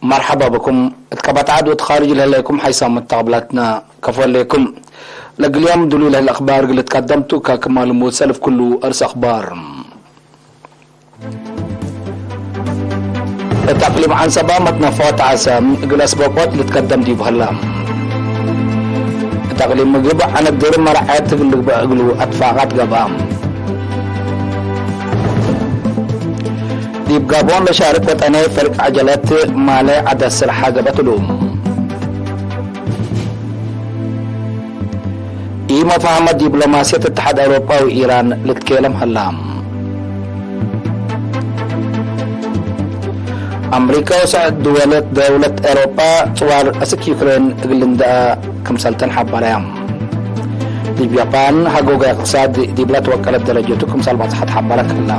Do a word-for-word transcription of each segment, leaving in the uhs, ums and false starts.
መርሐባ ብኩም። እት ቀበት ዐድ ወእት ካርጅ ለህሌኩም ሐይሳም መተቅብላትና ከፎ ህሌኩም። ለእግል ዮም ዱሉይ ለህለ አክባር እግል ልትቀደም ቱ፣ ከክማል ሙድ ሰልፍ ኩሉ አርስ አክባር። እት አቅሊም ዐንሰባ መትነፈዖት ዐሰ እግል አስበቆት ልትቀደም ዲቡ ሀላ። እት አቅሊም ምግብ ዐነድር መርዐት እግል ልግበእ እግሉ አትፋቃት ገብአ። ዲብ ጋቦን ለሻርክ ወጠኔ ፈርቅ ዐጀለት ማሌ ዐድ አስር ሐ ገብአት እሉ። ኢመፋህመት ዲፕሎማስየት እትሓድ አውሮጳ ወኢራን ልትኬለም ሀላ። አምሪከ ወሰዕ ድወለት ደውለት ኤውሮጳ ጽዋር አስክ ዩክሬን እግል ልንደአ ክምሰልተን ሐበረ። ዲብ ጃፓን ሀጎገ እቅትሳድ ዲብለ ትወቀለት ደረጀቱ ክምሰል በጽሐት ሐበረ ክለ።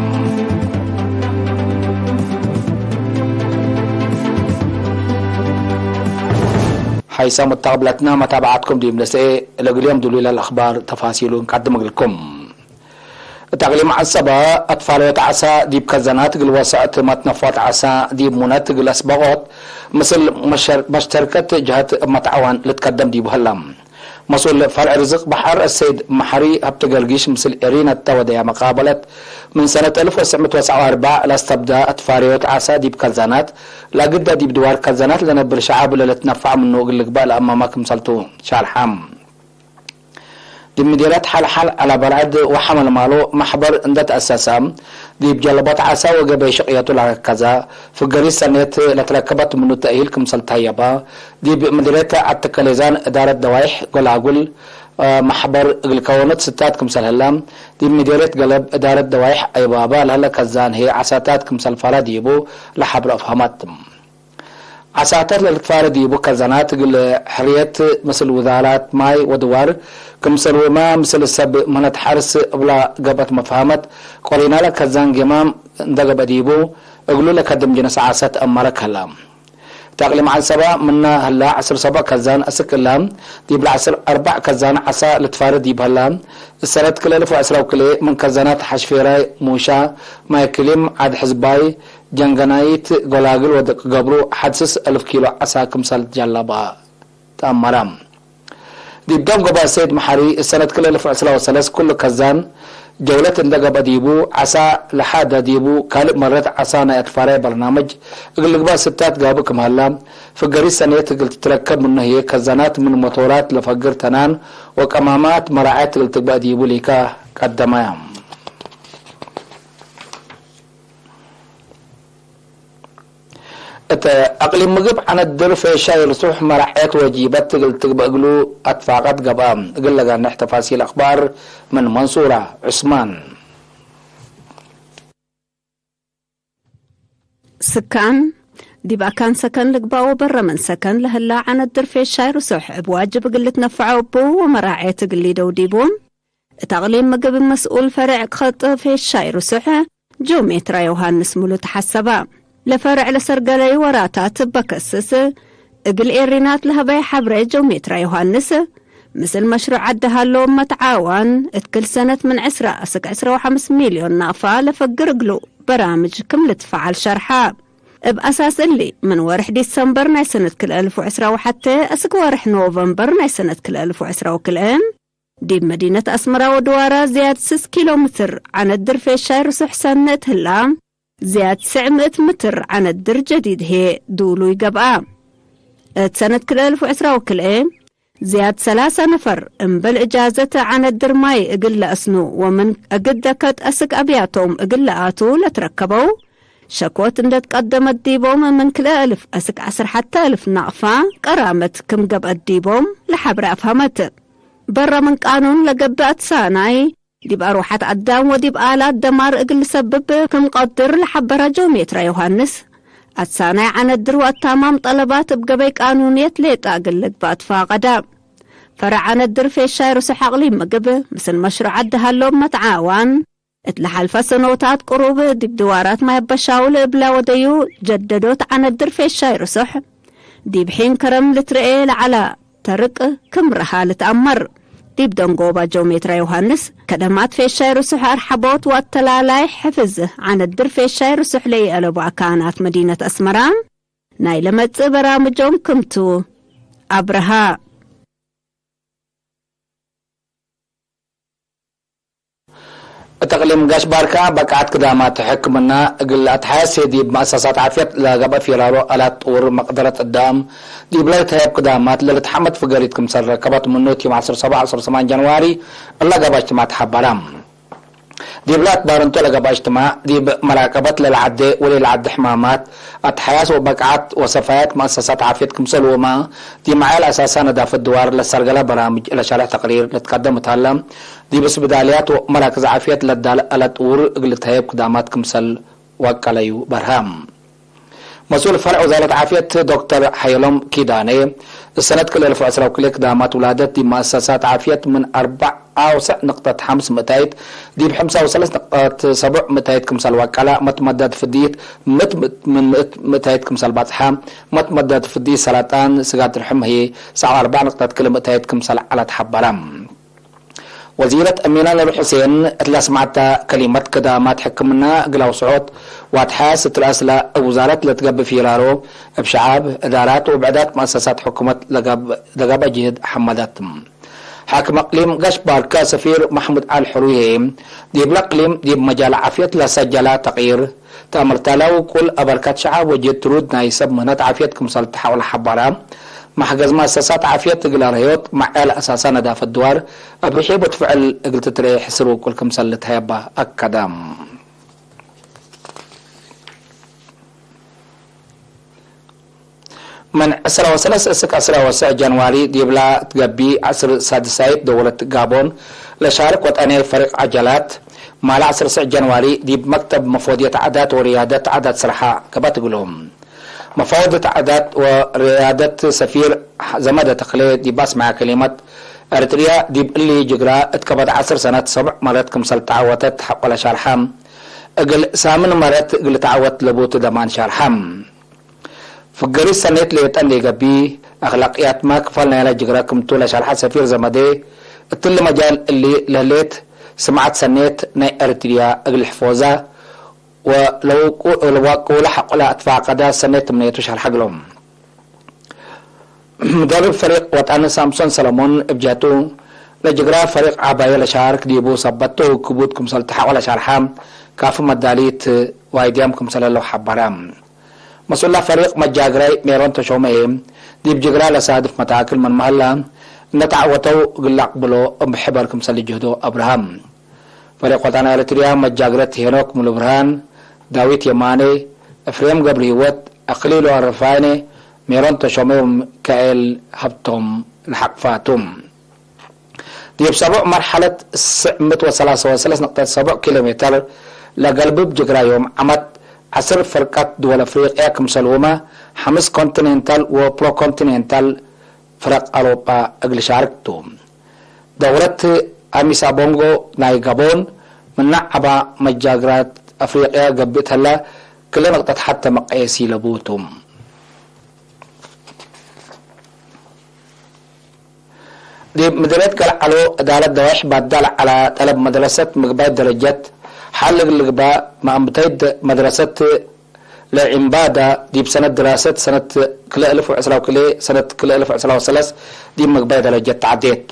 ሐይሰ መተቅብለትና መታብዓትኩም ዲብ ነስኤ ለእግል ዮም ዱሉይ ለልአክባር ተፋሲሉ እንቀድም እግልኩም። እት አቅሊም ዐሰበ አትፋልዮት ዐሰ ዲብ ከዘናት እግል ወሰዕት መትነፎት ዐሰ ዲብ ሙነት እግል አስበቆት ምስል መሸር-፣ መሽተርከት ጀሀት እብ መትዓዋን ልትቀደም ዲቡ ሀላ። መስኡል ፈርዕ ርዝቅ በሐር አሰይድ መሐሪ ሀብተገርጊሽ ምስል ኤሪና እተ ወደያ መቃበለት ምን ሰነት አልፍ ወትስዕ ምእት ወትስዕ ወአርበዕ ለአስተብዳ አትፋልዮት ዐሰ ዲብ ከዘናት ለአግደ ዲብ ድዋር ከዘናት ለነብር ሸዐብ ለልትነፈዕ ምኑ እግል ልግበእ ለአመመ ክምሰልቱ ሻርሐ። ዲብ ምዴርየት ሐልሐል ዐለ በርዕድ ወሐመልማሎ መሕበር እንደ ተአሰሰ፣ ዲብ ጀለቦት ዐሰ ወገበይ ሽቅየቱ ለረከዘ ፍገሪት ሰኔት ለትረከበት ምኑ ተእሂል ክምሰል ተሀየበ፣ ዲብ ምዴርየት ዐድ ተከሌዛን እዳረት ደዋይሕ ጎላጉል መሕበር እግል ከወኖት ስታት ክምሰል ህለ፣ ዲብ ምዴርየት ገለብ እዳረት ደዋይሕ አይባበ ለህለ ከዛን ህዬ ዐሳታት ክምሰል ፋላ ዲቡ ለሐብሮ አፍሀመት። ዐሳታት ለልትፋረ ዲቡ ከዘናት እግል ሕርየት ምስል ውዛራት ማይ ወድዋር ክምሰልሁመ ምስል ሰብ ምህነት ሐርስ እብላ ገብአት መፍሀመት ቆሪናለ ከዛን ጌማም እንደ ገብአ ዲቡ እግሉ ለከድም ጅነስ ዐሰ ተአመረ ከላ። እት አቅሊም ዐንሰበ ምነ ህላ ዐስር ሰብዕ ከዛን አስክ እለ ዲብለ ዐስር አርበዕ ከዛን ዐሰ ልትፋረ ዲብ ሀላ። እሰነት ክልኤ አልፍ ወዐስራ ወክልኤ ምን ከዛናት ሐሽፌራይ፣ ሙሻ፣ ማይ ክሊም፣ ዐድ ሕዝባይ፣ ጀንገናይት፣ ጎላግል ወደቅ ገብሩ ሐድ ስስ አልፍ ኪሎ ዐሳ ክምሰል ጀለበ ተአመረ። ዲብ ደንጎበ ሰይድ መሐሪ፣ እሰነት ክልኤ አልፍ ወዕስራ ወሰለስ ኩሉ ከዛን ጀውለት እንደ ገብአ ዲቡ፣ ዐሳ ለሓደ ዲቡ፣ ካልእ መረት ዐሳ ናይ አትፋራይ በርናምጅ እግል ልግበእ ስታት ጋብእ ክም ሀላ፣ ፍገሪት ሰኔት እግል ትትረከብ ምኑ ህዬ ከዛናት ምን መቶራት ለፈግር ተናን ወቀማማት መራዐት እግል ትግበእ ዲቡ ሊከ ቀደመ። እት አቅሊም ምግብ ዐነድር ፌሻይ ርሱሕ መራዔት ወጂበት እግል ትግበእ እግሉ አትፋቀት ገብአ። እግል ለጋንሕ ተፋሲል አክባር ምን መንሱራ ዑስማን። ስካን፣ ዲብ አካን ሰከን ልግባእ ወበረ ምን ሰከን ለህላ ዐነድር ፌሻይ ርሱሕ እብ ዋጅብ እግል ልትነፈዐው እቡ ወመራዔት እግል ሊደው ዲቡ። እት አቅሊም ምግብ መስኡል ፈሬዕ ከጥ ፌሻይ ርሱሕ ጆሜትራ ዮሃንስ ሙሉ ተሐሰበ። ለፈሬዕ ለሰርገለዩ ወራታት እበ ከስስ እግል ኤሪናት ለሀበየ ሐብሬ ጆሜትራ ዮሃንስ፣ ምስል መሽሩዕ ዐዲ ሀሎም መትዓዋን እት ክል ሰነት ምን ዕስራ አስክ ዕስራ ወሐምስ ሚልዮን ናቅፋ ለፈግር እግሉ በራምጅ ክም ልትፈዓል ሸርሐ። እብ አሳስ እሊ፣ ምን ወርሕ ዲሰምበር ናይ ሰነት ክልኤ አልፍ ወዕስራ ወሐቴ አስክ ወርሕ ኖቨምበር ናይ ሰነት ክልኤ አልፍ ወዕስራ ወክልኤ፣ ዲብ መዲነት አስመራ ወድዋራ ዝያድ ስስ ኪሎ ምትር ዐነድር ፌሻይ ርሱሕ ሰኒ እት ህላ፣ ዝያድ ትስዕ ምእት ምትር ዐነድር ጀዲድ ህዬ ዱሉይ ገብአ። እት ሰነት ክልኤ አልፍ ወዕስራ ወክልኤ፣ ዝያድ ሰላሰ ነፈር እምበል እጃዘት ዐነድር ማይ እግል ለአስኑ ወምን እግል ደከት አስክ አብያቶም እግል ለአቱ ለትረከበው ሸኮት እንደ ትቀደመት ዲቦም፣ ምን ክልኤ አልፍ አስክ ዐስር ሐተ አልፍ ናቅፋ ቀራመት ክም ገብአት ዲቦም ለሐብረ አፍሀመት። በረ ምን ቃኑን ለገብእ አትሳናይ፣ ዲብ አርወሐት አዳም ወዲብ አላት ደማር እግል ልሰብብ ክም ቀድር ለሐበረ ጆሜትራ ዮሃንስ፣ አትሳናይ ዐነድር ወአታማም ጠለባት እብ ገበይ ቃኑንየት ሌጠ እግል ልግበእ ትፋቀደ። ፈረዕ ዐነድር ፌሻይ ርሱሕ አቅሊም ምግብ፣ ምስል መሽሩዕ ዐዲ ሀሎም መትዓዋን፣ እት ለሐልፈ ሰኖታት ቅሩብ ዲብ ድዋራት ማይ አበሻውል እብለ ወደዩ ጀደዶት ዐነድር ፌሻይ ርሱሕ፣ ዲብ ሒን ከረም ልትረኤ ለዐለ ተርቅ ክም ረሃ ልትአመር። ዲብ ደንጎባ ጆሜትራ ዮሃንስ፣ ከደማት ፌሻይ ርሱሕ አርሐቦት ወአተላላይ ሕፍዝ ዐነድር ፌሻይ ርሱሕ ለኢአለቡ አካናት መዲነት አስመራ፣ ናይ ለመጽእ በራምጆም ክምቱ አብርሃ። እት እቅሊም ጋሽ ባርካ በቃዐት ክዳማት ሕክምና እግል ለአትሐሴ ዲብ መአሰሳት ዓፍየት ለገብአ ፊራሮ አላት ጥውር መቅደረት እዳም ዲብለ ልትሀየብ ክዳማት ለልትሐመድ ፍገሪት ክምሰል ረከበት ምኑ፣ ቲም ዐስር ሰብዕ ዐስር ሰማን ጃንዋሪ እለ ገብአ እጅትማዕ ተሐበረ። ዲብለ አትባርንቶ ለገብአ እጅትማዕ፣ ዲብ መራቀበት ለለዐዴ ወለኢለዐዴ ሕማማት፣ አትሐያስ ወበቃዐት ወሰፋየት መአሰሳት ዓፍየት ክምሰልሁመ፣ ዲብ መዓል አሳሳ ነዳፈት ድዋር ለሰርገለ በራምጅ ለሻርሕ ተቅሪር ልትቀደም እት ሀለ፣ ዲብ ስብዳልያት ወመራክዝ ዓፍየት ለዳለ አለት ጥውር እግል ልትሀየብ ክዳማት ክምሰል ወቀለዩ በርሀ። መስኡል ፈርዕ ወዛረት ዓፍየት ዶክተር ሐየሎም ኪዳኔ፣ ሰነት ክልኤ አልፍ ወዐስራ ወክልኤ ክዳማት ውላደት ዲብ መአሰሳት ዓፍየት ምን አርበዕ አውሰዕ ንቅጠት ሐምስ ምእታይት ዲብ ሕምሳ ወሰለስ ንቅጠት ሰቡዕ ምእታይት ክምሰል ወቀለ፣ መትመዳድ ፍድይት ምእት ምን ምእት ምእታይት ክምሰል በጽሐ፣ መትመዳድ ፍድይት ሰረጣን ስጋድ ርሕም ህዬ ሰብዓ ወአርበዕ ንቅጠት ክል ምእታይት ክምሰል ዐለ ተሐበረ። ወዚረት አሚና ኑር ሑሴን እት ለስምዐተ ከሊመት፣ ክዳማት ሕክምና እግል አውስዖት ወአትሐያስ እት ለአስለ እብ ውዛረት ለትገብእ ፊራሮ፣ እብ ሸዐብ፣ እዳራት ወብዕዳት መአሰሳት ሕኩመት ለገብ-፣ ለገብአ ጅህድ ሐመደት። ሓክም እቅሊም ጋሽ ባርከ ሰፊር መሕሙድ ዐሊ ሕሩይ ህዬ፣ ዲብለ እቅሊም ዲብ መጃል ዓፍየት ለሰጀለ ተቅይር፣ ተአምርታለ ውቁል አበርከት ሸዐብ ወጅህድ ትሩድ ናይ ሰብ ምህነት ዓፍየት ክምሰል ተሐውለ ሐበረ። መሕገዝ መአሰሳት ዓፍየት እግል አርህዮት መዕያል አሳሳ ነዳፈት ድዋር እብ ርሒብ ወትፍዕል እግል ትትርኤ ሕስር ውቁል ክምሰል ልትሀየባ አከደ። ምን ዕስራ ወሰለስ እስክ ዕስራ ወሰዕ ጃንዋሪ ዲብላ ትገቢ ዐስር ሳድሳይት ደውለት ጋቦን ለሻርክ ወጠንያይ ፈሪቅ ዐጀላት፣ ማለ ዐስር ስዕ ጃንዋሪ ዲብ መክተብ መፎድየት ዓዳት ወርያደት ዓዳት ስርሓ ገብአት እግሎም። መፋወደት ዓዳት ወርያደት ሰፊር ዘመደ ተክሌ ዲብ አስመዐ ከሊመት፣ ኤረትርያ ዲብ እሊ ጅግራ እት ከበድ ዐስር ሰነት ሰቡዕ መረት ክምሰል ተዐወተት ሐቆ ለሻርሐ፣ እግል ሳምን መረት እግል ተዐወት ለቡቱ ደማን ሻርሐ። ፍገሪት ሰኔት ሌጠ እንዴ ገብእ፣ አክላቅያትመ ክፋል ናይለ ጅግረ ክምቱ ለሸርሐ ሰፊር ዘመዴ፣ እትሊ መጃል እሊ ለህሌት ስምዐት ሰኔት ናይ ኤረትርያ እግል ሕፎዛ ወለውቁ-፣ ለዋቅውለ ሐቆለ አትፋቀደ ሰኔት ትምኔቱ ሸርሐ እግሎም። ሙደርብ ፈሪቅ ወጠን ሳምሶን ሰለሞን እብ ጀህቱ፣ ለጅግረ ፈሪቅ ዐባየ ለሻርክ ዲቡ ሰበቶ ክቡድ ክምሰል ተሐቆ ለሸርሐ፣ ካፊ መዳሊት ዋይድያም ክምሰል ህለው ሐበረ። መስኡል ፈሪቅ መጃግራይ ሜሮን ተሾመ፣ ዲብ ጅግረ ለሳድፍ መታክል ምንመ ህለ፣ እነ ተዐወተው እግል ለአቅብሎ እብ ሕበር ክምሰል ልጅህዶ አብርሃም። ፈሪቅ ወጠን ኤረትርያ መጃግረት ሄኖክ ሙሉብርሃን፣ ዳዊት የማኔ፣ ኤፍሬም ገብረሂወት፣ አክሊሉ አረፋይኔ፣ ሜሮን ተሾመ ወሚካኤል ሀብቶም ለሐቅፋ ቱ። ዲብ ሰቡዕ መርሐለት ስዕ ምእት ወሰላሳ ወሰለስ ንቅጠት ሰቡዕ ኪሎ ሜተር ለገልብብ ጅግራ ዮም ዐመት ዐስር ፍርቀት ድወል አፍሪቅያ ክምሰልሁመ፣ ሐምስ ኮንቲኔንታል ወፕሮኮንቲኔንታል ፍረቅ አውሮጳ እግል ሻርክ ቱ። ደውረት አሚሳቦንጎ ናይ ጋቦን፣ ምነ ዐባ መጃግራት አፍሪቅያ ገብእ ተላ፣ ክለ ንቅጠት ሐተ መቀየሲ ለቡ ቱ። ዲብ ምድርየት ገልዓሎ፣ እዳረት ደዋይሕ ባዳ ለዐለ ጠለብ መድረሰት ምግባይ ደረጀት ሐል እግል ልግባእ፣ መአንብተይት መድረሰት ለዒምባዳ ዲብ ሰነት ድራሰት ሰነት ክልኤ አልፍ ወዕስራ ወክልኤ ሰነት ክልኤ አልፍ ወዕስራ ወሰለስ ዲብ ምግባይ ደረጀት ተዐዴት።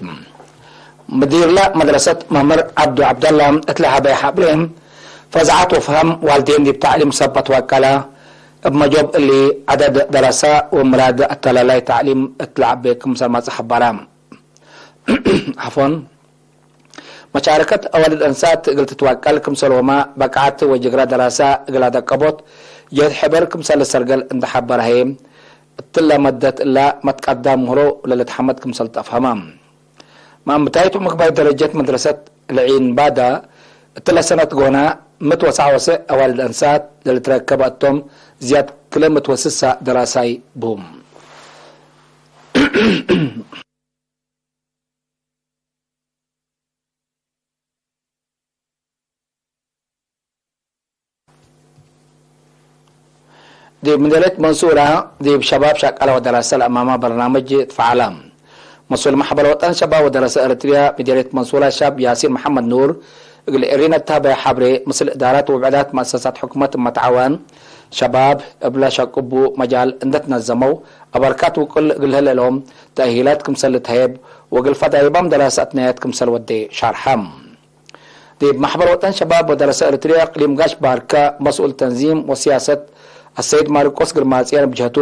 ምዲርለ መድረሰት መምህር ዐብዱ ዐብደላ እት ለሀበየ ሐብሬ፣ ፈዛዐት ወፍሀም ዋልዴን ዲብ ተዕሊም ሰበት ወአቀለ፣ እብ መጆብ እሊ ዐደድ ደረሰ ወምራድ አተላላይ ተዕሊም እት ለዐቤ ክምሰል መጽእ ሐበረ። ዐፎን። መሻረከት አዋልድ አንሳት እግል ትትወቀል ክምሰልሁመ በቃዐት ወጅግረ ደራሰ እግል አደቀቦት ጀህድ ሕበር ክምሰል ልሰርገል እንዴ ሐበረ ህዬ፣ እትለ መደት እለ መትቀዳም ምህሮ ለልትሐመድ ክምሰል ተአፍሀመ። መአንብታይቱ ምግባይ ደረጀት መድረሰት ለዒንባዳ እትለ ሰነት ጎና ምእት ወሰዕ ወሰዕ አዋልድ አንሳት ለልትረከበ እቶም ዝያድ ክለ ምእት ወስሳ ደራሳይ ብሁም። ዲብ ምደርየት መንሱራ፣ ዲብ ሸባብ ሸቃለ ወደራሰ ለአማመ በርናምጅ ትፈዓለ። መስኡል መሕበር ወጠን ሸባብ ወደራሰ ኤረትርያ ምደርየት መንሱራ ሻብ ያሲን መሐመድ ኑር፣ እግል ኤሪነ እት ሀበየ ሐብሬ፣ ምስል እዳራት ወብዕዳት መአሰሳት ሕኩመት እመ ተዓወን፣ ሸባብ እብለ ሸቅቡ መጃል እንደ ትነዘመው፣ አበርካት ውቁል እግል ለህለ እሎም ተእሂላት ክምሰል ልትሀየብ ወእግል ፈዳይባም ደራሰ አትናያት ክምሰል ወዴ ሻርሐ። ዲብ መሕበር ወጠን ሸባብ ወደረሰ ኤሪትርያ እቅሊም ጋሽ ባርከ መስኡል ተንዚም ወስያሰት አሰይድ ማርቆስ ግርማጽዮን እብ ጀህቱ፣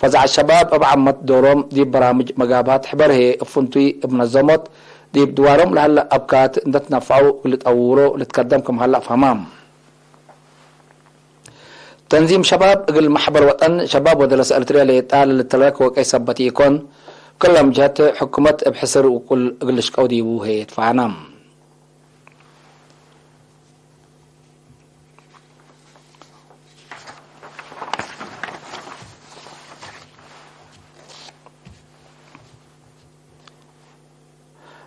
ፈዛዐት ሸባብ እብ ዓመት ዶሮም ዲብ በራምጅ መጋብሀት ሕበር ህዬ እብ ፍንቱይ እብ ነዘሞት ዲብ ድዋሮም ለሀለ አብካት እንደ ትነፈዐው እግል ጠውሮ ልትከደም ክም ሀለ አፍሀማ። ተንዚም ሸባብ እግል መሕበር ወጠን ሸባብ ወደረሰ ኤሪትርያ ሌጣ ለልትረክ ወቀይ ሰበት ኢኮን፣ ክሎም ጀህት ሕኩመት እብ ሕስር ውቁል እግል ልሽቀው ዲቡ ህዬ ትፋነ።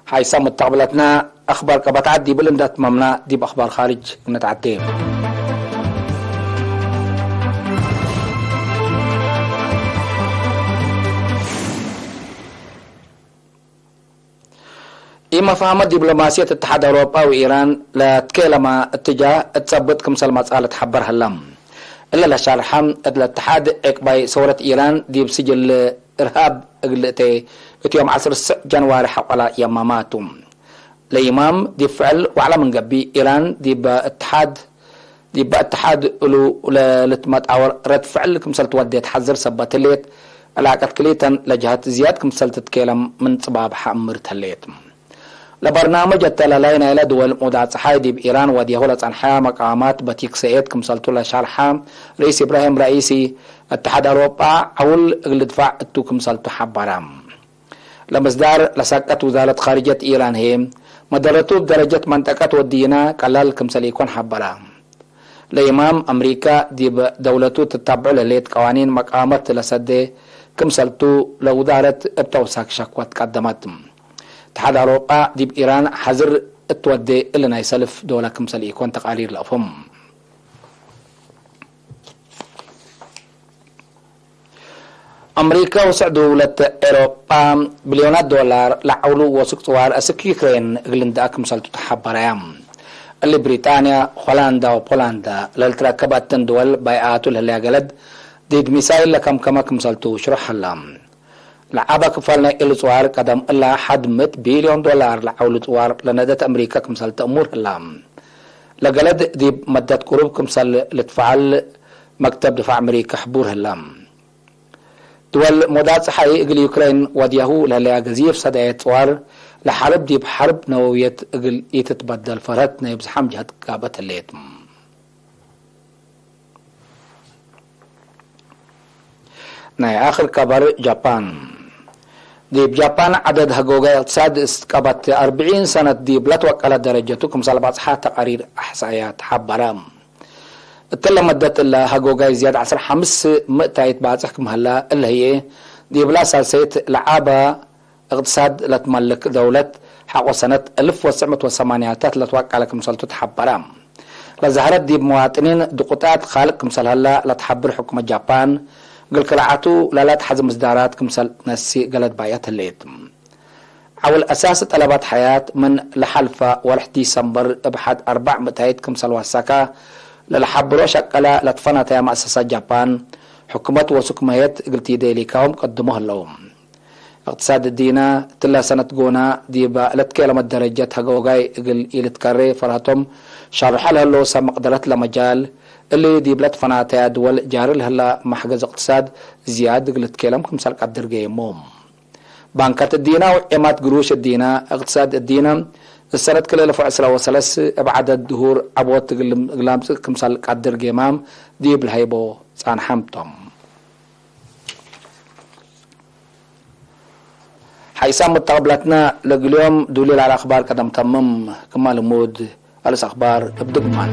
ሐይሰ ሙተቅብለትነ አክባር ቀበት ዐድ ዲብል እንደ አትመምነ፣ ዲብ አክባር ካርጅ እንተዐዴ። ኢመፋህመት ዲብሎማስየት እትሓድ አውሮጳ ወኢራን ለትኬለመ እትጃህ እት ጸብጥ ክምሰል መጽአ ልትሐበር ሀለ። እለ ለሻርሐ፣ እት ለእትሓድ ዔቅባይ ሰውረት ኢራን ዲብ ስጅል እርሃብ እግል ልእቴ እት ዮም ዐስር ስዕ ጃንዋሪ ሐቆላ የማማቱ። ለይማም ዲብ ፍዕል ወዕለ ምን ገብእ፣ ኢራን ዲበ እትሓድ፣ ዲበ እትሓድ እሉ ለልትመጣወር ረድ ፍዕል ክምሰል ትወዴ ተሐዝር ሰበት ህሌት፣ ዕላቀት ክልኢተን ለጀሀት ዝያድ ክምሰል ትትኬለም ምን ጽባብሐ እምር ተሌት። ለበርናምጅ አተላላይ ናይለ ድወል ሙዳጽሓይ ዲብ ኢራን ወድየሁ ለጸንሐ መቃማት በቲክ ሰኤት ክምሰልቱ ለሻርሐ ርኢስ ኢብራሂም ራኢሲ፣ እትሓድ አውሮጳ ዐውል እግል ልድፋዕ እቱ ክምሰልቱ ሐበረ። ለምስዳር ለሳቀት ውዛረት ካርጀት ኢራን ህዬ፣ መደረቱ እብ ደረጀት መንጠቀት ወዲነ ቀላል ክምሰል ኢኮን ሐበረ። ለይማም አምሪካ ዲብ ደውለቱ ትታብዑ ለህሌት ቀዋኒን መቃመት ለሰዴ ክምሰልቱ ለውዛረት እብ ተውሳክ ሸክወት ቀደመት። እትሓድ አውሮጳ ዲብ ኢራን ሐዝር እት ወዴ እሊ ናይ ሰልፍ ዶለ ክምሰል ኢኮን ተቃሪር ለአፍህም። አምሪከ ወስዕ ድውለት ኤሮጳ ብልዮናት ዶላር ለዐውሉ ወሱቅ ጽዋር አስክ ዩክሬን እግል ልንደአ ክምሰልቱ ተሐበረያ። እሊ ብሪጣንያ፣ ሆላንዳ ወፖላንዳ ለልትረከብ አትን ድወል ባይአቱ ለህለያ ገለድ ዲድ ሚሳይል ለከምከመ ክምሰልቱ ሽሩሕ ሀላ። ለዐበ ክፋል ናይ እሊ ጽዋር ቀደም እላ ሐድ ምእት ቢልዮን ዶላር ለዐውሉ ጽዋር ለነደት አምሪከ ክምሰል ተእሙር ህላ። ለገለድ ዲብ መደት ቅሩብ ክምሰል ልትፈዐል መክተብ ድፋዕ አምሪከ ሕቡር ህላ። ድወል ሞዳት ጸሓይ እግል ዩክሬን ወድያሁ ለህለያ ገዚፍ ሰዳየት ጽዋር ለሐርብ ዲብ ሐርብ ነወውየት እግል ኢትትበደል ፈርሀት ናይ ብዝሓም ጀሀት ጋብአት ህሌት። ናይ አክር ከበር ጃፓን። ዲብ ጃፓን ዐደድ ሀጎጋይ እቅትሳድ እስክ ቀበት አርብዒን ሰነት ዲብ ለትወቀለ ደረጀቱ ክምሰል ባጽሓ ተቃሪር አሕሳእያት ሐበረ። እትለ መደት እለ ሀጎጋይ ዝያድ ዐስር ሐምስ ምእታይት ባጽሕ ክም ሀላ እለ ህዬ፣ ዲብላ ሳልሰይት ለዐበ እቅትሳድ ለትመልክ ደውለት ሐቆ ሰነት አልፍ ወትስዕ ምእት ወሰማንያታት ለትወቀለ ክምሰልቱ ተሐበረ። ለዘህረት ዲብ መዋጥኒን ድቁጣት ካልቅ ክምሰል ሀላ ለትሐብር ሕኩመት ጃፓን፣ እግል ክልዓቱ ለለአትሐዜ ምስዳራት ክምሰል ነሲ ገለድ ባይአት ህሌት። ዐውል አሳሲ ጠለባት ሐያት ምን ለሐልፈ ወርሕ ዲሰምበር እብ ሐድ አርበዕ ምእታይት ክምሰል ወሰከ ለለሐብሮ ሸቀለ ለትፈናተያ መአሰሳት ጃፓን፣ ሕኩመት ወሱክ መህየት እግል ቲዴ ሊካዎም ቀድሞ ህለው። እቅትሳድ እዲነ እትለ ሰነት ጎና ዲበ ለትኬለመት ደረጀት ሀጎጋይ እግል ኢልትከሬ ፈርሀቶም ሻርሐ ለህለው ሰብ መቅደረት ለመጃል እሊ ዲብ ለትፈናተያ ድወል ጃሪ ለህላ መሕገዝ እቅትሳድ ዝያድ እግል ልትኬለም ክምሰል ቀድር ገይሞም። ባንከት እዲነ ወዔማት ግሩሽ እዲነ፣ እቅትሳድ እዲነ እሰነት ክለ አልፍ ወዕስራ ወሰለስ እብ ዐደድ ድሁር ዐቦት እግል፣ እግል ለምጽእ ክምሰል ቀድር ጌማም ዲብ ለሀይቦ ጻንሐም ቶም። ሐይሳም ሙተቅብለትነ ለእግል ዮም ዱሊል ዐለ አክባር ቀደም ተምም። ክመ ልሙድ፣ አልስ አክባር እብ ድግማን።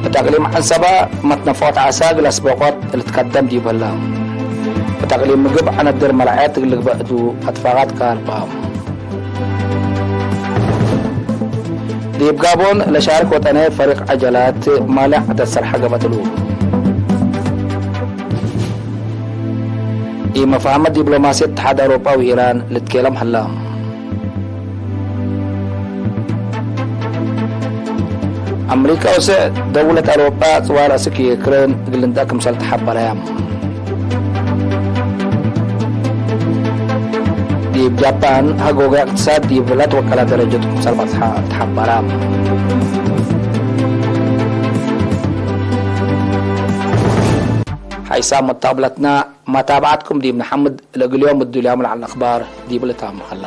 እት አቅሊም ዐንሰበ መትነፈቆት ዐሳግ ለአስበቆት ልትከደም ዲብ ህለ። እት አቅሊም ምግብ ዐነድር መልዐየት እግል ልግበእ እቱ አትፋቃት ካርባም። ዲብ ጋቦን ለሻርክ ወጠነ ፈሪቅ ዐጀላት ማሌ ዐደድ ሰርሐ ገብአት እሉ። ኢመፋህመት ዲብሎማስየት እትሓድ አውሮጳ ወኢራን ልትኬለም ሀላ። አምሪካ ወስዕ ደውለት አውሮጳ ጽዋር አስክ ዩክሬን እግል ልንጠቅ ክምሰል ተሐበረ። ዲብ ጃፓን ሀጎገ እቅትሳድ ዲብ ለትወቀለ ደረጀት ክምሰል በጽሐ ተሐበረ። ሐይሳም መታብለትና መታብዐትኩም ዲብ ነሐምድ። ለእግል ዮም እዱልያም ለዐል አክባር ዲብለ ታምር ሀላ።